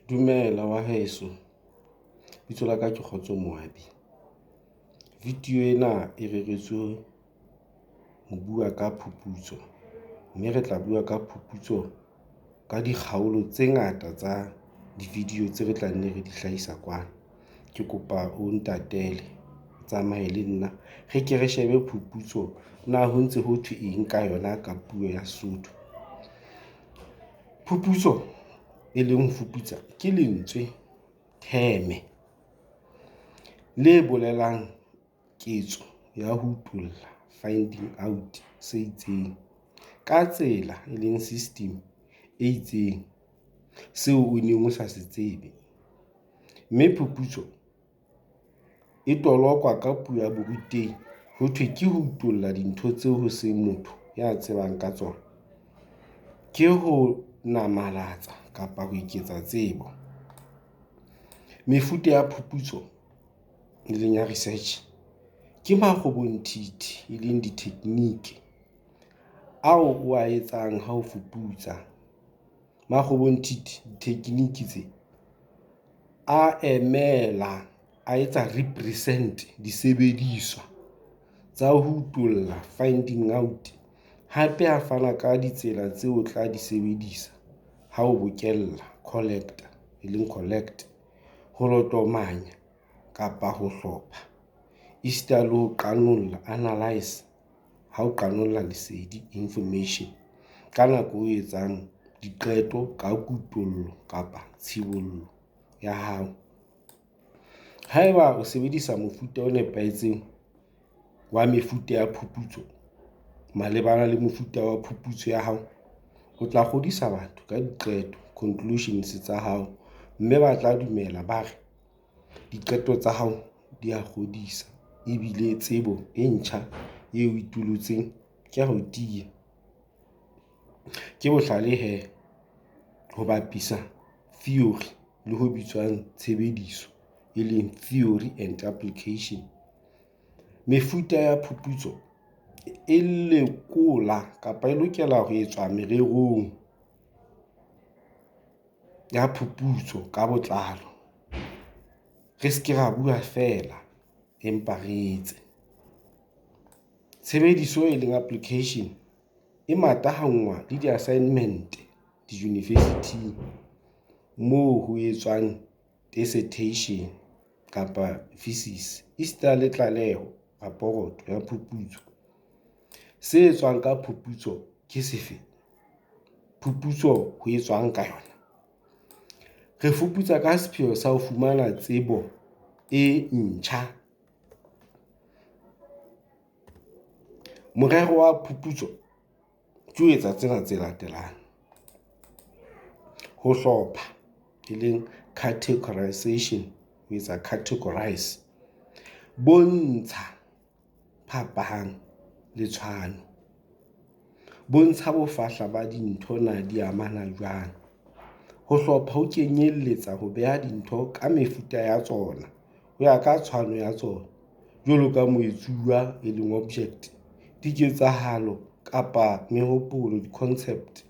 Dumela wa heso, lebitso la ka ke Kgotso Moabi. Video ena e reretswe ho bua ka phuputso, mme re tla bua ka phuputso ka dikgaolo tse ngata tsa di-video tse re tla nne re di hlahisa kwana. Ke kopa o ntatele, o tsamaye le nna re ke re shebe phuputso na ho ntse ho thwe eng ka yona ka puo ya Sesotho. Phuputso e leng ho fuputsa ke lentswe theme le bolelang ketso ya ho utulla, finding out se itseng ka tsela e leng system e itseng seo o neng o sa se tsebe, mme phuputso e tolokwa ka puo ya borutehi ho thwe ke ho utulla dintho tseo ho seng motho ya tsebang ka tsona, ke ho namalatsa kapa ho eketsa tsebo. Mefuta ya phuputso e leng ya research ke makgobonthithi e leng di-technique ao o a etsang ha o fuputsa. Makgobonthithi technique tse a emela a etsa represent disebediswa tsa ho utulla, finding out hape a fana ka ditsela tseo o tla di sebedisa ha o bokella collect-a e leng collect ho lotomanya kapa ho hlopha esita le ho qanolla, analyse ha o qanolla lesedi, information ka nako o etsang diqeto ka kutollo kapa tshibollo ya hao. Haeba o sebedisa mofuta o nepahetseng wa mefuta ya phuputso malebana le mofuta wa phuputso ya hao, o tla kgodisa batho ka diqeto, conclusions, tsa hao, mme ba tla dumela, ba re, diqeto tsa hao di a kgodisa ebile tsebo e ntjha eo o e utullutseng ke ya ho tiya. Ke bohlale he ho bapisa theory le ho bitswang tshebediso, e leng theory and application. Mefuta ya phuputso e lekola kapa e lokela ho etswa mererong ya phuputso ka botlalo. Re se ke ra bua feela, empa re etse. Tshebediso e leng application e matahanngwa le di-assignment di-university-ing moo ho etswang dissertation kapa thesis esita le tlaleho, raporoto ya phuputso. Se etswang ka phuputso ke sefe? Phuputso ho etswang ka yona? Re fuputsa ka sepheo sa ho fumana tsebo e ntjha. Morero wa phuputso ke ho etsa tsena tse latelang. Ho hlopha, e leng categorisation, ho etsa categorise. Bontsha phapang le tshwano. Bontsha bofahla ba dintho na di amana jwang. Ho hlopha ho kenyelletsa ho beha dintho ka mefuta ya tsona ho ya ka tshwano ya tsona jwalo ka moetsuwa, e leng object, diketsahalo kapa mehopolo, di-concept.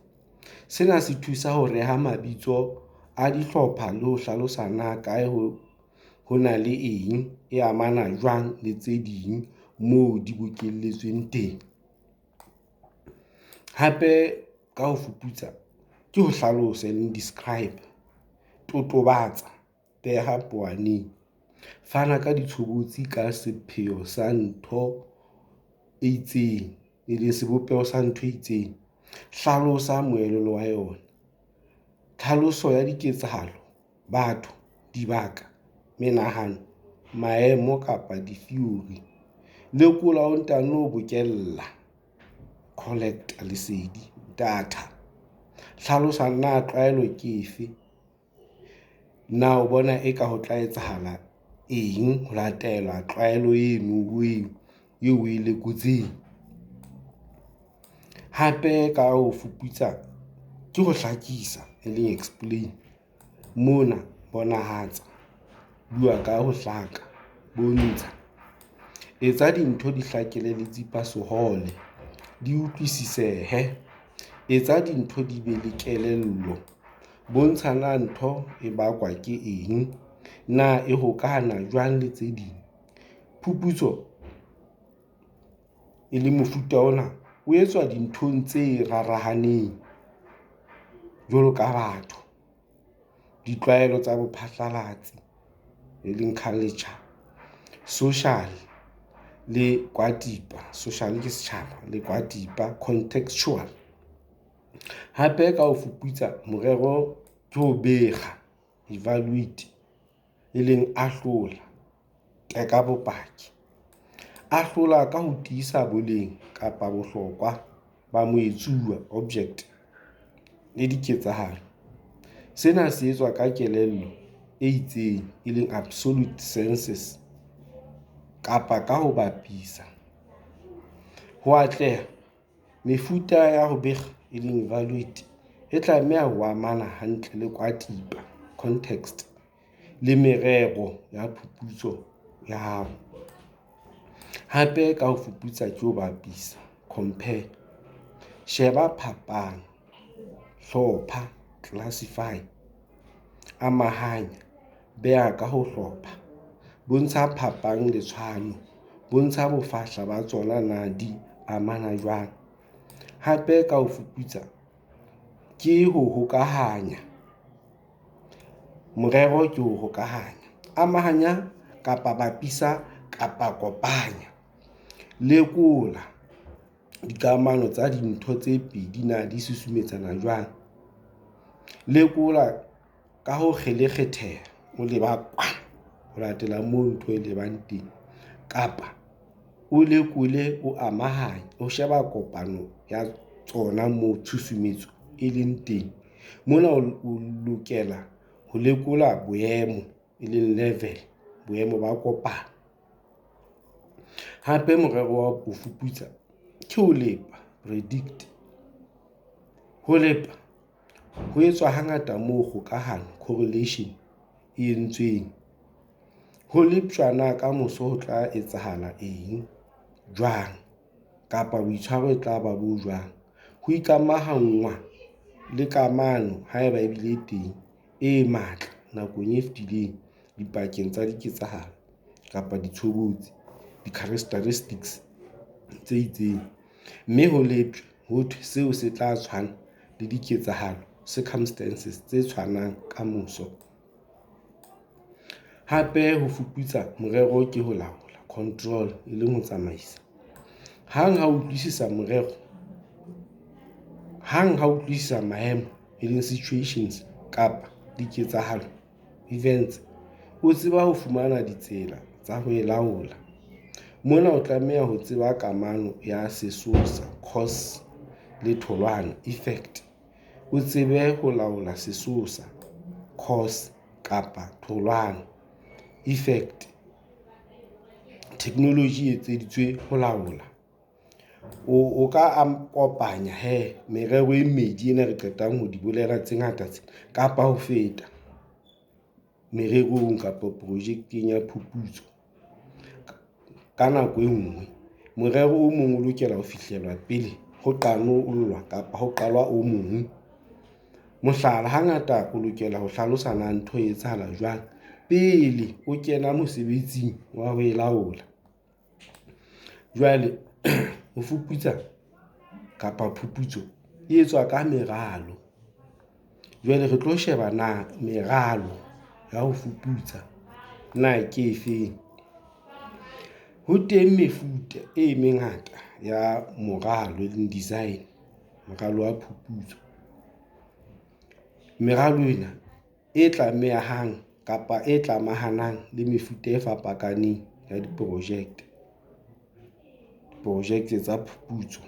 Sena se thusa ho reha mabitso a dihlopha le ho hlalosa na kae ho na le eng e amana jwang le tse ding moo di bokelletsweng teng. Hape ka ho fuputsa ke ho hlalosa, e leng describe, totobatsa, beha powaneng, fana ka ditshobotsi ka sepheo sa ntho e itseng, e leng sebopeho sa ntho e itseng. Hlalosa moelelo wa yona. Tlhaloso ya diketsahalo, batho, dibaka, menahano, maemo kapa ditheori. Lekola o ntano bokella, collect, lesedi, data. Hlalosa na tlwaelo ke efe, na o bona eka ho tla etsahala eng ho latela tlwaelo eno eo o e lekotseng. Hape ka ho fuputsa ke ho hlakisa, e leng explain. Mona bonahatsa, bua ka ho hlaka, bontsha. Etsa dintho di hlakele letsipa sehole, di utlwisisehe. Etsa dintho di be le kelello. Bontsha na ntho e bakwa ke eng, na e hokahana jwang le tse ding. Phuputso, e leng mofuta ona, o etswa dinthong tse rarahaneng jwalo ka batho, ditlwaelo tsa bophatlalatsi, e leng culture, social le kwatipa, social ke setjhaba lekwatipa, contextual. Hape ka ho fuputsa, morero ke ho bekga, evaluate, e leng ahlola, teka bopaki. Ahlola ka ho tiisa boleng kapa bohlokwa ba moetsuwa, object, le diketsahalo. Sena se etswa ka kelello e itseng, e leng absolute senses, kapa ka ho bapisa. Ho atleha, mefuta ya ho bekga, e leng evaluate, e tlameha ho amana hantle le kwatipa, context, le merero ya phuputso ya hao. Hape ka ho fuputsa ke ho bapisa, compare, sheba phapang, hlopha, classify, amahanya, beha ka ho hlopha, bontsha phapang le tshwano, bontsha bofahla ba tsona na di amana jwang. Hape ka ho fuputsa ke ho hokahanya, morero ke ho hokahanya, amahanya kapa bapisa kapa kopanya. Lekola dikamano tsa dintho tse pedi na di susumetsana jwang. Lekola ka ho kgelekgetheha, o leba kwana, ho latela moo ntho e lebang teng, kapa o lekole, o amahanye, o sheba kopano ya tsona moo tshusumetso e leng teng. Mona o lokela ho lekola boemo, e leng level, boemo ba kopano. Hape morero wa ho fuputsa ke ho lepa, predict. Ho lepa ho etswa hangata moo kgokahano, correlation, e entsweng. Ho leptjwa na ka moso ho tla etsahala eng, jwang, kapa boitshwaro e tla ba bo jwang. Ho ikamahanngwa le kamano, haeba e bile teng, e matla nakong e fetileng, dipakeng tsa diketsahalo kapa ditshobotsi, dicharakteristics, tse itseng, mme ho leptjwa, ho thwe seo se tla tshwana le diketsahalo, circumstances, tse tshwanang ka moso. Hape ho fuputsa, morero ke ho laola, control, e leng ho tsamaisa. Hang ha o utlwisisa morero, hang ha o utlwisisa maemo, e leng situations, kapa diketsahalo, events, o tseba ho fumana ditsela tsa ho e laola. Mona o tlameha ho tseba kamano ya sesosa, cause, le tholwana, effect, o tsebe ho laola sesosa, cause, kapa tholwana, effect. Theknoloji e etseditswe ho laola. O ka kopanya he merero e mmedi ena re qetang ho di bolela tse ngata tsena kapa ho feta mererong kapa projekeng ya phuputso ka nako e nngwe. Morero o mong o lokela ho fihlellwa pele ho qanollwa kapa ho qalwa o mong. Mohlala, hangata o lokela ho hlalosa na ntho e etsahala jwang pele o kena mosebetsing wa ho e laola. Jwale ho fuputsa kapa phuputso e etswa ka meralo. Jwale re tlo sheba na meralo ya ho fuputsa na ke efeng. Ho teng mefuta e mengata ya moralo, e leng design, moralo wa phuputso. Meralo ena e tlamehang kapa e tlamahanang le mefuta e fapakaneng ya diprojeke, diprojeke tsa phuputso.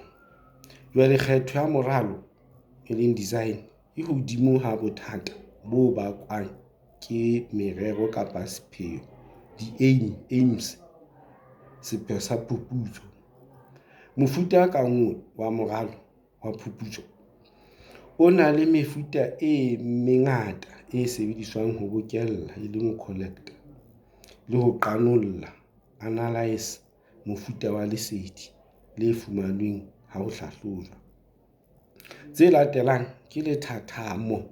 Jwale kgetho ya moralo, e leng design, e hodimo ha bothata bo bakwang ke merero kapa sepheo, di-aim, aims, sepheo sa phuputso. Mofuta ka nngwe wa moralo wa phuputso o na le mefuta e mengata e sebediswang ho bokella, e leng ho collect, le ho qanolla, analyse, mofuta wa lesedi le fumanweng ha ho hlahlojwa. Tse latelang ke lethathamo.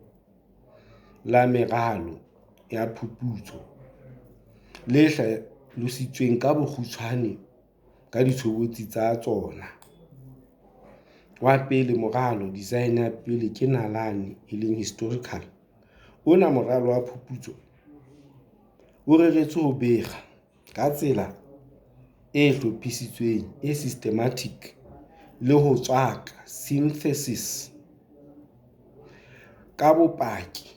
la meralo ya phuputso, le hlalositsweng ka bokgutshwane ka ditshobotsi tsa tsona. Wa pele moralo, design, ya pele ke nalane, e leng historical. Ona moralo wa phuputso o reretswe ho bega ka tsela e hlophisitsweng, e systematic, le ho tswaka, synthesis, ka bopaki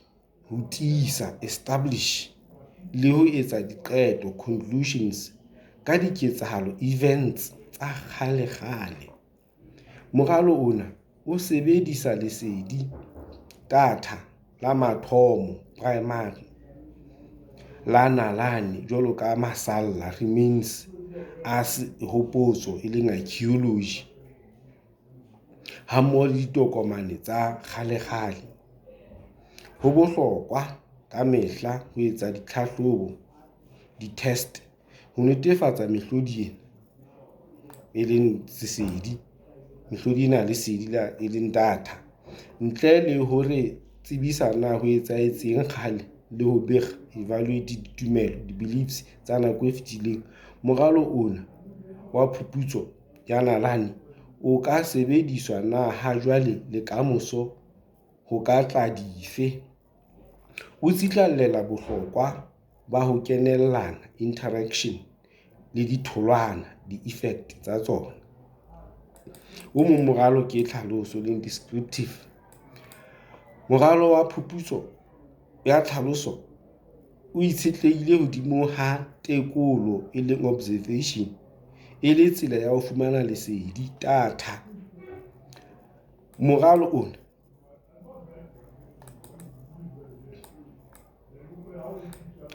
ho tiisa, establish, le ho etsa diqeto, conclusions, ka diketsahalo, events, tsa kgalekgale. Moralo ona o sebedisa lesedi, data, la mathomo, primary, la nalane jwalo ka masalla, remains, a sehopotso, e leng archaeology, hammoho le ditokomane tsa kgalekgale. Ho bohlokwa ka mehla ho etsa ditlhahlobo, di-test, ho netefatsa mehlodi ena, e leng sesedi, mehlodi ena ya lesedi, e leng data. Ntle le ho re tsebisa na ho etsahetseng kgale le ho bekga, evaluate, ditumelo, di-beliefs, tsa nako e fetileng, moralo ona wa phuputso ya nalane o ka sebediswa na hajwale le ka moso ho ka tla dife? O tsitlallela bohlokwa ba ho kenellana, interaction, le ditholwana, di-effect, tsa tsona. O mong moralo ke tlhaloso, e leng descriptive. Moralo wa phuputso ya tlhaloso o itshetlehile hodimo ha tekolo, e leng observation, e le tsela ya ho fumana lesedi, data. Moralo ona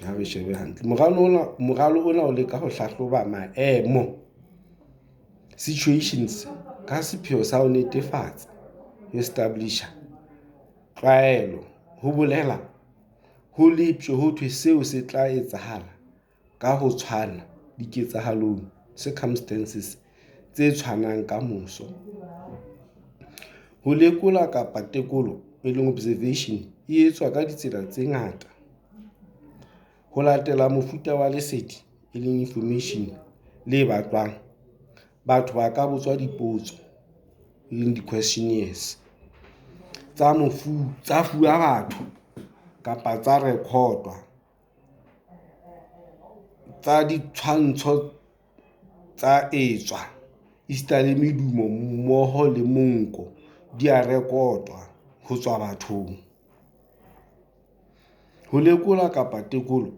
ha re shebe hantle. Moralo ona o leka ho hlahloba maemo, situations, ka sepheo sa ho netefatsa, ho establish-a, tlwaelo. Ho bolela ho leptjwe ho thwe seo se tla etsahala ka ho tshwana diketsahalong, circumstances, tse tshwanang ka moso. Ho lekola kapa tekolo, e leng observation, e etswa ka ditsela tse ngata. Ho latela mofuta wa lesedi, e leng information, le batlwang. Batho ba ka botswa dipotso, e leng di-questionnaires, tsa fuwa batho kapa tsa rekotwa. Tsa ditshwantsho tsa etswa, esita le medumo mmoho le monko di a rekotwa ho tswa bathong. Ho lekola kapa tekolo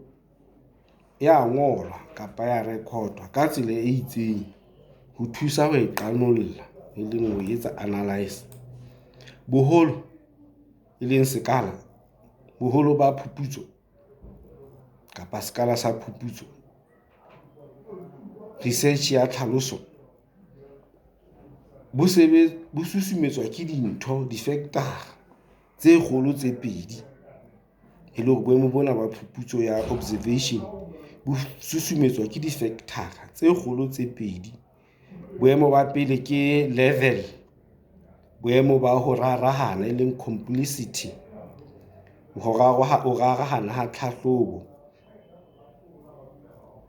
e a ngolwa kapa ya rekotwa ka tsela e itseng ho thusa ho e qanolla, e leng ho etsa analyse. Boholo, e leng sekala, boholo ba phuputso kapa sekala sa phuputso, research ya tlhaloso, bo susumetswa ke dintho, di-factor-a tse kgolo tse pedi. E le hore boemo bona ba phuputso ya observation bo susumetswa ke di-factor-a tse kgolo tse pedi. Boemo ba pele ke level, boemo ba ho rarahana, e leng complicity, ho rarahana ha tlhahlobo,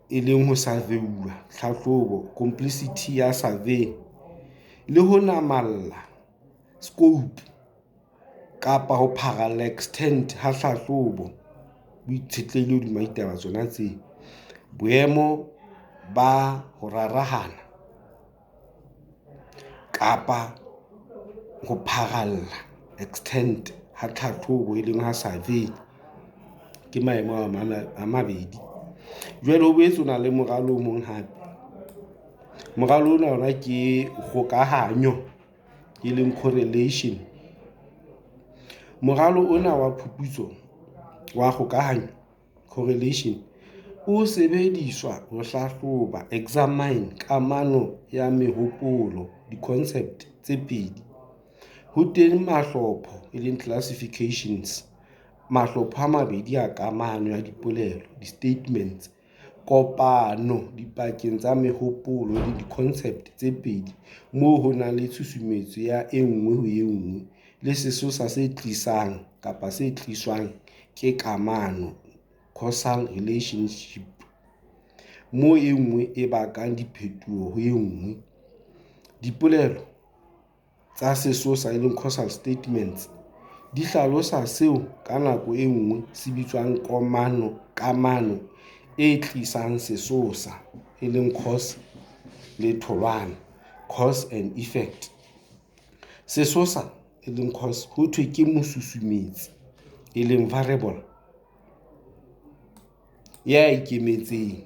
e leng ho survey-uwa tlhahlobo, complicity ya survey. Le ho namalla, scope, kapa ho pharalla, extent, ha tlhahlobo. Ho itshetlehile hodima ditaba tsona tseo. Boemo ba ho rarahana kapa ho pharalla, extent, ha tlhahlobo, e leng ha survey. Ke maemo a mabedi. Jwale ho boetse ho na le moralo o mong hape. Moralo ona ona ke kgokahanyo, e leng correlation. Moralo ona wa phuputso wa kgokahanyo, correlation, o sebediswa ho hlahloba, examine, kamano ya mehopolo, di-concept, tse pedi. Ho teng mahlopho, e leng classifications, mahlopho a mabedi a kamano ya dipolelo, di-statements. Kopano dipakeng tsa mehopolo, e leng di-concept, tse pedi moo ho nang le tshusumetso ya e nngwe ho e nngwe, le sesosa se tlisang kapa se tliswang ke kamano, causal relationship, moo e nngwe e bakang diphetoho ho e nngwe. Dipolelo tsa sesosa, e leng causal statements, di hlalosa seo ka nako e nngwe se bitswang kamano e tlisang sesosa, e leng cause le tholwana, cause and effect. Sesosa, e leng cause, ho thwe ke mosusumetsi, e leng variable, ya ikemetseng.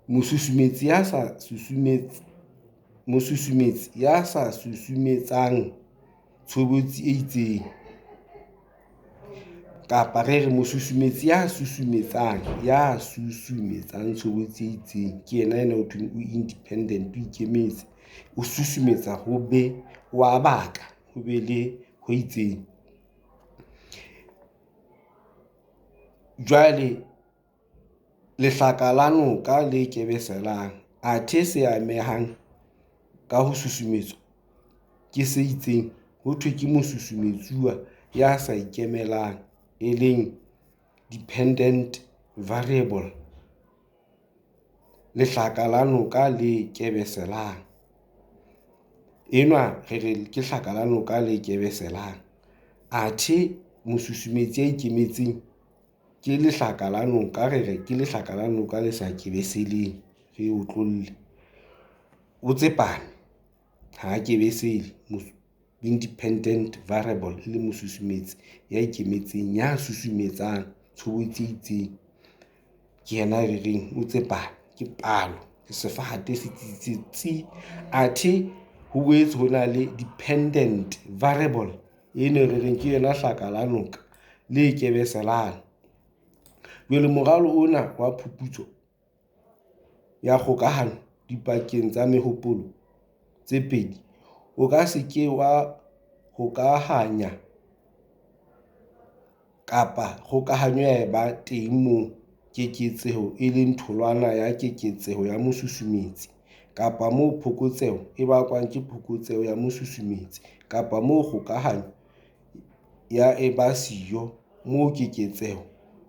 Mosusumetsi ya sa susumetsang tshobotsi e itseng. Kapa re re mosusumetsi ya susumetsang tshobotsi e itseng ke yena ena ho thweng o independent, o ikemetse. O susumetsa ho be wa baka, ho be le ho itseng. Jwale lehlaka la noka le kebeselang, athe se amehang ka ho susumetswa ke se itseng, ho thwe ke mosusumetsuwa ya sa ikemelang, e leng dependent variable. Lehlaka la noka le kebeselang. Enwa re re ke hlaka la noka le kebeselang. Athe mosusumetsi ya ikemetseng ke lehlaka la noka, re re ke lehlaka la noka le sa kebeseleng, re otlolle. O tsepame, ha kebesele. Independent variable e le mosusumetsi ya ikemetseng, ya susumetsang tshobotsi e itseng. Ke yena re reng o tsepame, ke palo, ke sefate se tsitsitseng tsi! Athe ho boetse ho na le dependent variable eno re reng ke yona hlaka la noka le kebeselang. Jwale moralo ona wa phuputso ya kgokahano dipakeng tsa mehopolo tse pedi, o ka se ke wa hokahanya kapa kgokahanyo ya eba teng moo keketseho e leng tholwana ya keketseho ya mosusumetsi, kapa moo phokotseho e bakwang ke phokotseho ya mosusumetsi, kapa moo kgokahanyo ya eba siyo, moo keketseho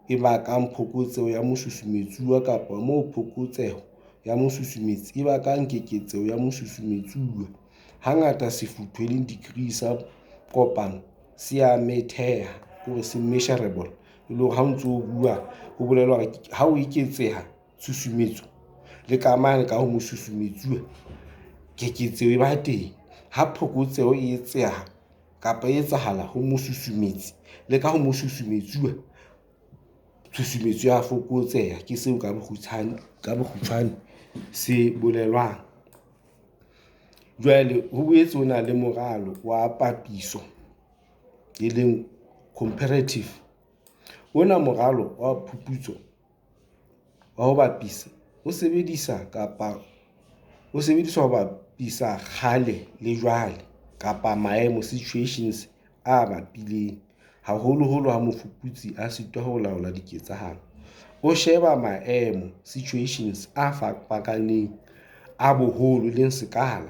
e bakang phokotseho ya mosusumetsuwa kapa moo phokotseho ya mosusumetsi e bakang keketseho ya mosusumetsuwa. Hangata sefutho, e leng degree sa kopano se a metheha, ke hore se measurable, e le hore ha o ntso bua, ho bolela hore ha o eketseha tshusumetso le ka mane ka ho mosusumetsuwa, keketseho e ba teng. Ha phokotseho e etseha kapa e etsahala ho mosusumetsi le ka ho mosusumetsuwa, tshusumetso ya fokotseha. Ke seo ka bokgutshwane se bolelwang. Jwale ho boetse ho na le moralo wa papiso, e leng comparative. Ona moralo wa phuputso wa ho bapisa o sebedisa kapa o sebediswa ho bapisa kgale le jwale kapa maemo, situations, a bapileng, haholoholo ha mofuputsi a sitwa ho laola diketsahalo, o sheba maemo, situations, a fapakaneng a boholo, e leng sekala,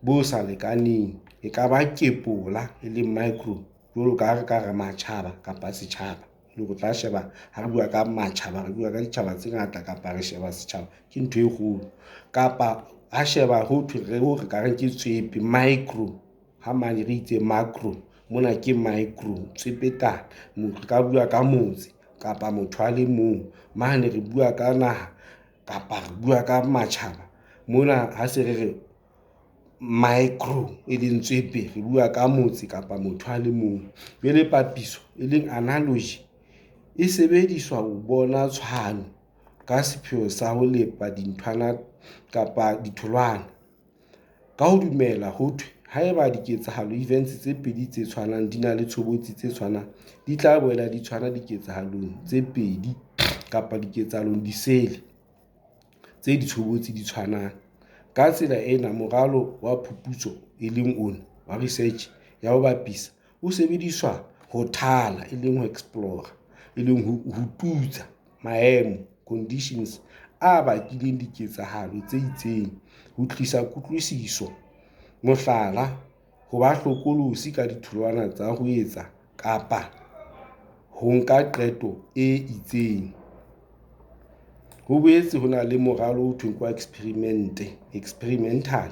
bo sa lekaneng, e ka ba kepola, e leng micro, jwalo ka ha re ka re matjhaba kapa setjhaba, le hore o tla sheba ha re bua ka matjhaba, re bua ka ditjhaba tse ngata kapa re sheba setjhaba ke ntho e kgolo. Kapa ha sheba ho thwe re ho re ka reng ke tswepe, micro, ha mane re itse macro, mona ke micro, tswepetana. Re ka bua ka motse kapa motho a le mong. Mane re bua ka naha kapa re bua ka matjhaba. Mona ha se re re micro, e leng tswepe, re bua ka motse kapa motho a le mong. Jwale papiso, e leng analogy, e sebediswa ho bona tshwano ka sepheo sa ho lepa dinthwana kapa ditholwana. Ka ho dumela ho thwe haeba diketsahalo, events, tse pedi tse tshwanang di na le tshobotsi tse tshwanang, di tla boela di tshwana diketsahalong tse pedi kapa diketsahalong disele, tse ditshobotsi di tshwanang. Ka tsela ena, moralo wa phuputso, e leng ona wa research ya ho bapisa, o sebediswa ho thala, e leng ho explore, e leng ho tutsa maemo, conditions, a bakileng diketsahalo tse itseng, ho tlisa kutlwisiso. Mohlala, ho ba hlokolosi ka ditholwana tsa ho etsa kapa. ho nka qeto e itseng. Ho boetse ho na le moralo ho thweng ke wa experiment, experimental.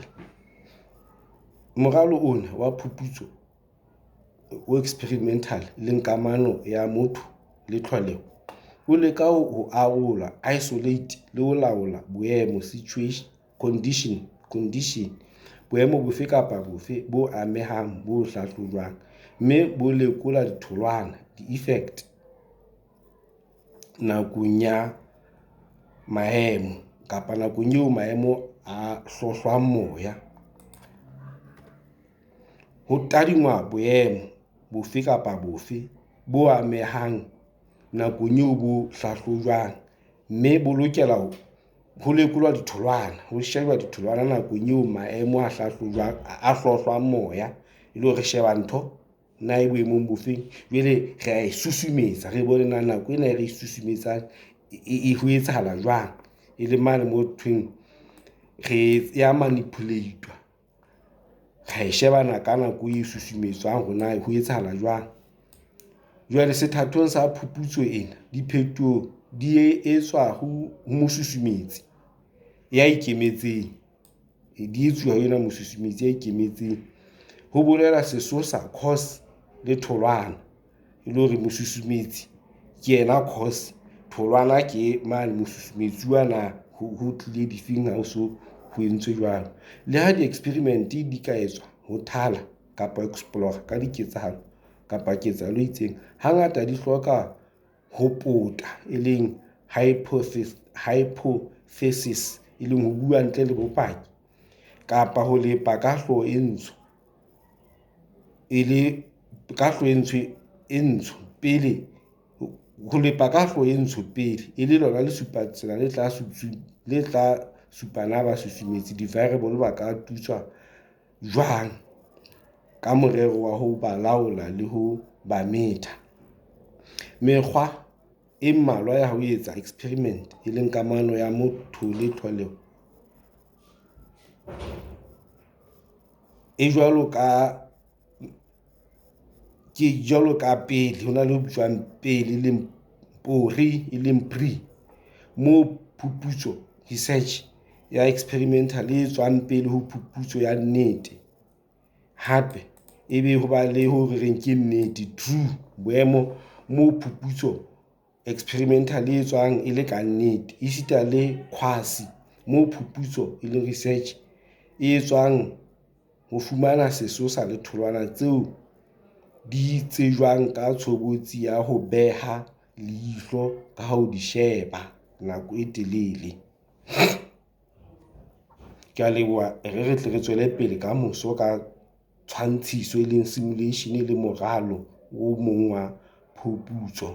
Moralo ona wa phuputso o experimental leng kamano ya motho le tlholeho, o leka ho arola, isolate, le ho laola boemo, situation, condition, boemo bofe kapa bofe bo amehang bo hlahlojwang, mme bo lekola ditholwana, di-effect, nakong ya maemo kapa nakong eo maemo a hlohlwang moya. Ho tadingwa boemo bofe kapa bofe bo amehang nakong eo bo hlahlojwang, mme bo lokela ho lekolwa ditholwana, ho shejwa ditholwana nakong eo maemo a hlahlojwang, a hlohlwang moya, e le hore re sheba ntho na e boemong bo feng. Jwale re ae susumetsa, re bone na nako ena e re susumetsang e ho etsahala jwang, e le mane moo thweng re ya manipulate-wa, ra e shebana ka nako e susumetswang hore na ho etsahala jwang. Jwale sethatong sa phuputso ena, diphetoho di etswa ho mosusumetsi ya ikemetseng, di etsuwa ho enwa mosusumetsi ya ikemetseng. Ho bolela sesosa, cause, le tholwana, e le hore mosusumetsi ke yena cause, tholwana ke mane mosusumetsuwa na ho tlile difeng ha ho so ho entswe jwalo. Le ha di-experiment di ka etswa ho thala kapa explore-ra ka diketsahalo kapa ketsahalo e itseng, hangata di hloka ho pota, e leng hypothesis, e leng ho bua ntle le bopaki kapa ho lepa ka hlooho e ntsho e le ka hlooho e ntsho pele, ho lepa ka hlooho e ntsho pele, e le lona lesupatsela le tla supa na basusumetsi di-variable ba ka tuswa jwang ka morero wa ho ba laola le ho ba metha. Mekgwa e mmalwa ya ho etsa experiment, e leng kamano ya motho le tlholeho, e jwalo ka ke jwalo ka pele ho na le ho bitswang pele, e leng pori, e leng pre, moo phuputso, research, ya experimental e etswang pele ho phuputso ya nnete. Hape ebe ho ba le ho re reng ke nnete, true, boemo moo phuputso experimental e etswang e le kannete. Esita le quasi moo phuputso, e leng research, e etswang ho fumana sesosa le tholwana tseo di tsejwang ka tshobotsi ya ho beha leihlo ka ho di sheba nako e telele. Ke a leboha. E re re tle re tswele pele ka moso ka tshwantshiso, e leng simulation le moralo o mong wa phuputso.